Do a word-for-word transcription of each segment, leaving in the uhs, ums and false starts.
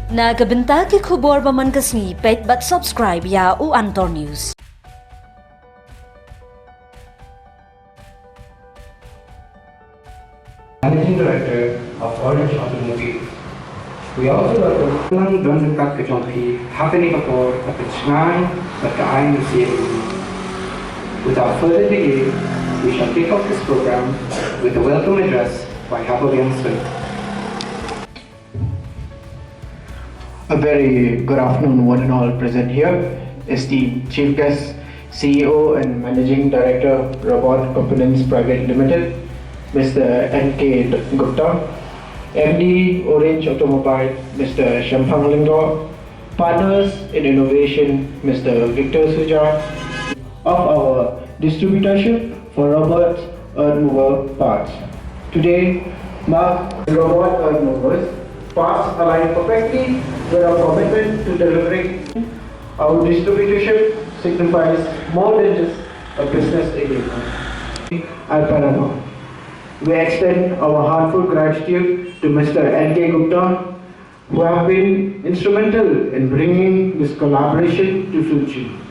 Na ka bynta ki khubor ba man ka sngi, peit bad subscribe ïa u Antor News. Managing Director of Orange Automobile. We also welcome lang don ka ka jong phi ha kane ka por ka pynshngaiñ bad ka aiñ C A A. Without further delay, we shall kick off this program with a welcome address by Haba Biang Sir. A very good afternoon, one and all present here. Esteemed Chief Guest, C E O and Managing Director, Robot Components Private Limited, Mister N K Gupta, M D, Orange Automobile, Mister Shemphang Lyngdoh, Partners in Innovation, Mister Victor Suja, of our distributorship for robot earth mover parts. Today, mark robot earth movers parts align perfectly with our commitment to delivering. Our distributorship signifies more than just a business agreement. Alparama. We extend our heartfelt gratitude to Mister N K Gupta, who have been instrumental in bringing this collaboration to fruition.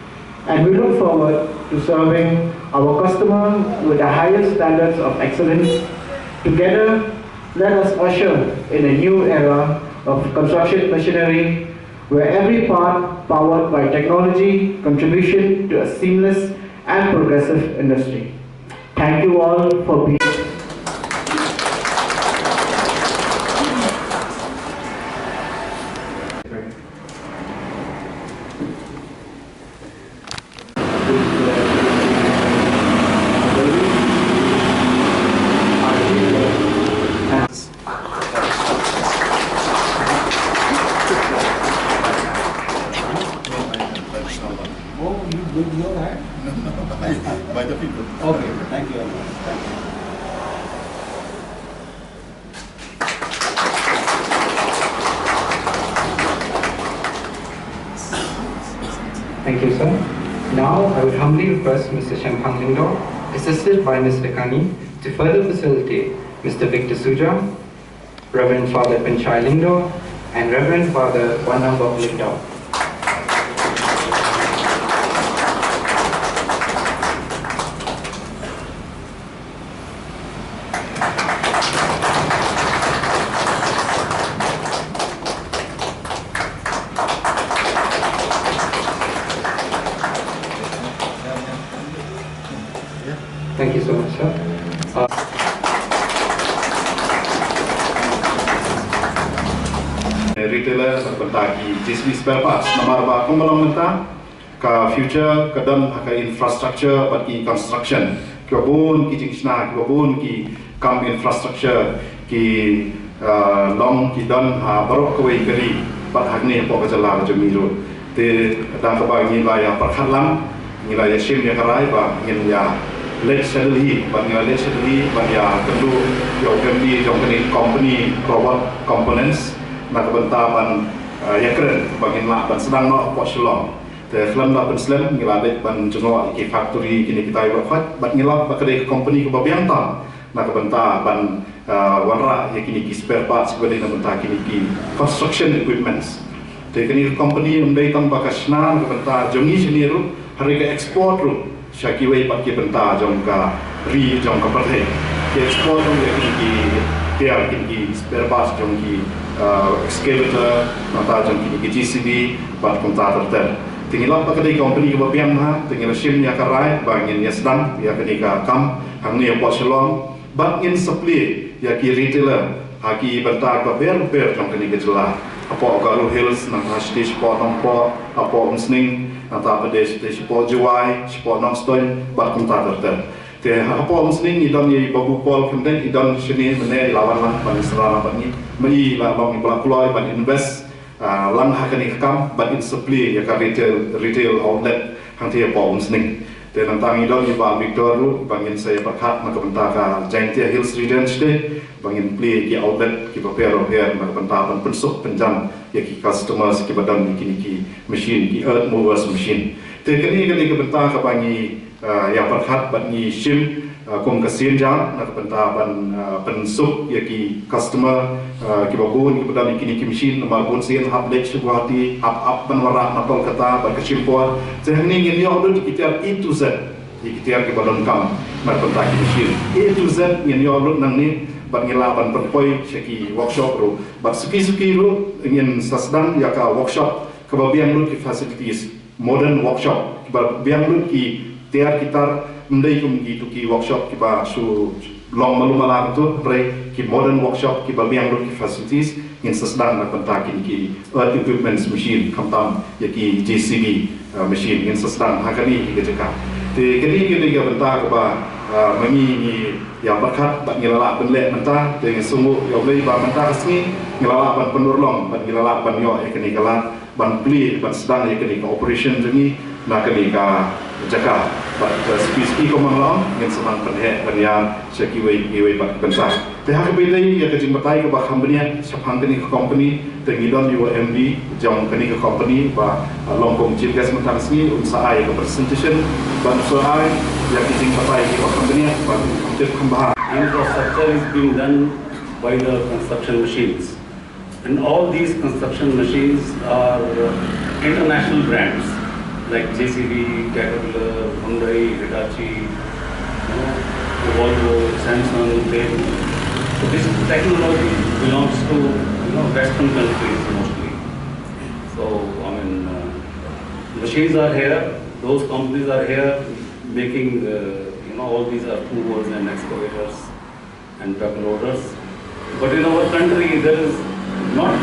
And we look forward to serving our customer with the highest standards of excellence. Together, let us usher in a new era of construction machinery, where every part powered by technology contribution to a seamless and progressive industry. Thank you all for being. Oh, you did your hand? No, no, no. By the people. Okay, thank you very much. Thank you. Thank you, sir. Now, I would humbly request Mister Shemphang Lyngdoh, assisted by Mister Kani, to further facilitate Mister Victor Suja, Reverend Father Pinchai Lyngdoh, and Reverend Father Wanambok Lyngdoh. Thank you so much, sir. Uh, retailer na ka bynta ki J C B spare parts, namar ba kumba long mynta ka future ka don ha ka infrastructure bad ki construction. Kiba bun ki jingshna, kiba bun ki kam infrastructure ki, ah, long ki don ha baroh kawei ka ri bad hangne hapoh ka jylla ka jong ngi ruh. Te da kaba ngi la ïa pyrkhat lang, ngi la ïa shim ïa ka rai ba ngin ïa leit sha Delhi, bad ngi la leit sha Delhi ban ïa kynduh ïa u M D jong kane ka company Robot Components na ka bynta ban, ah, ïa kren ba ngin lah ban sdang noh hapoh Shillong. Te khlem da pynslem ngi la leit ban jngoh ïa ki factory kine kita baroh khoit, bad ngi lap ba ka dei ka company kaba biang tam na ka bynta ban, ah, wanrah ïa kine ki spare parts kiba dei na bynta kine ki construction equipments. Te kane ka company ym dei tang ba ka shna na ka bynta jong ngi shane ruh, hynrei ka export ruh sha kiwei pat ki bynta jong ka ri jong ka pyrthei. Ki export ruh ïa kine ki tiar, kine ki spare parts jong ki, ah, excavator, nangta jong kine ki J C B bad kumta ter ter. Te ngi lap ba ka dei ka company kaba biang bha, te ngi la shim ïa ka rai ba ngin ïa sdang ïa kane ka kam hangne hapoh Shillong. Bad ngin sa plie ïa ki retailer ha ki bynta kiba pher bapher jong kane ka jylla. Hapoh Garo Hills, nangta shatei shapoh Nongpoh, hapoh Umsning, nangta pat shatei shapoh Jowai, shapoh Nongstoiñ bad kumta ter ter. Te hapoh Umsning i don i Babu Paul Khymdeit, i don shane mynne, i la wan lang ban ïasnoh lang bad ngi. Ma i la long iba la kloi ban invest, ah, lang ha kane ka kam, bad in sa plie ïa ka retail, retail outlet hangtei hapoh Umsning. Te nangta ngi don i Bah Victor ruh ba ngin sa ïa pyrkhat na ka bynta ka Jaintia Hills region shatei, ba ngin plie ki outlet kiba pher bapher na ka bynta ban pynsuk pynjan ïa ki customers kiba don ïa kine ki machine, ki earth movers machine. Te kane ka dei ka bynta kaba ngi, ah, ïa pyrkhat bad ngi shim Uh, kum ka sien jam na ka bynta ban uh, pynsuk ïa ki customer uh, kiba bun kiba don ïa kine ki machine, namar bun sien hap leit sha Guwahati, hap hap ban wanrah na Kolkata bad ka shim por. Te hangne ngin ïoh lut ïa ki tiar A to Z, ïa ki tiar kiba donkam na ka bynta ki machine A to Z ngin ïoh lut nangne, bad ngi lah ban pynpoi sha ki workshop ruh, bad suki suki ruh ngin sa sdang ïa ka workshop kaba biang lut ki facilities, modern workshop kiba biang lut ki tiar ki tar, ym dei kum kito ki workshop kiba shu long malu mala kumto, hynrei ki modern workshop kiba biang lut ki facilities. Ngin sa sdang na ka bynta kine ki earth equipments machine, khamtam ïa ki J C B uh, machine ngin sa sdang ha kane ka jaka. Te kane ka dei ka bynta kaba uh, ma ngi ngi ïa pyrkhat bad ngi la lah ban leh mynta. Te ngi sngewnguh ïa U Blei ba mynta ka sngi ngi la lah ban pynurlong bad ngi la lah ban ïoh ïa kane ka lad ban plie ban sdang ïa kane ka operation jong ngi na kane ka jaka. Bad uh, suki suki kumba nga la ong, ngin sa nang pynheh pynïar sha kiwei kiwei pat ki bynta. Te ha kaba ïadei ïa ka jingbatai kaba kham bniah shaphang kane ka company, te ngi don ïa u M D jong kane ka company ba uh, long kum chief guest mynta ka sngi, un sa ai ïa ka presentation ban sa ai ïa ka jingbatai kaba kham bniah bad kham tip kham bha. Infrastructure is being done by the construction machines. And all these construction machines are uh, international brands like J C B, Caterpillar, Hyundai, Hitachi, you know, Volvo, Samsung, Daewoo. So this technology belongs to you know Western countries mostly. So I mean, uh, machines are here. Those companies are here making uh, you know all these earth movers and excavators and truck loaders. But in our country, there is not